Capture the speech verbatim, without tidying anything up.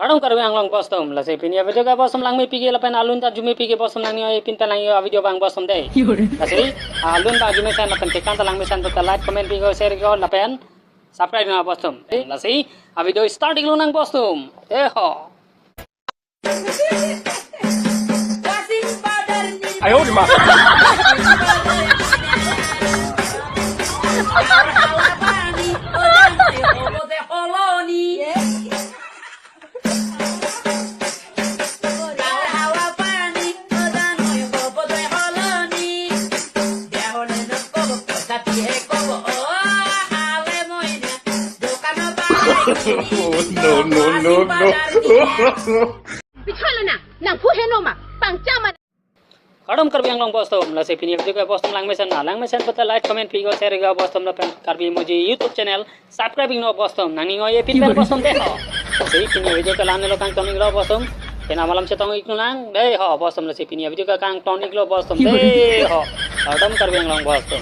Kardom Karbi Anglong bostum, lasi pini avideo ke bostum langmepik ke lapen alun ta arjumepik ke bostum nangning oi pin pen nangning oi avideo abang bostum dei. Lasi alun ta arjumesen lapen kekan ta langmesen pulote like, comment pik o, share pik o lapen subscribe nang bostum. Lasi avideo start iklonang bostum. Dei ho. Ayo, di ma. No, no, no, no. Bichwala na, nang phu heno ma, pangcha ma. Kardom Karbi Anglong bostum, lasi pini avideo ke bostum langmesen na, langmesen pulote like, comment pik o, share pik o bostum lapen Karbi Emoji YouTube channel subscribe iknon bostum, nangning oi pin pen bostum dei ho. Lasi pini avideo ke la-an lo kangton iklo bostum, pini malam chetong iknang dei ho bostum, lasi pini avideo ke kangton iklo bostum dei ho. Kardom Karbi Anglong bostum.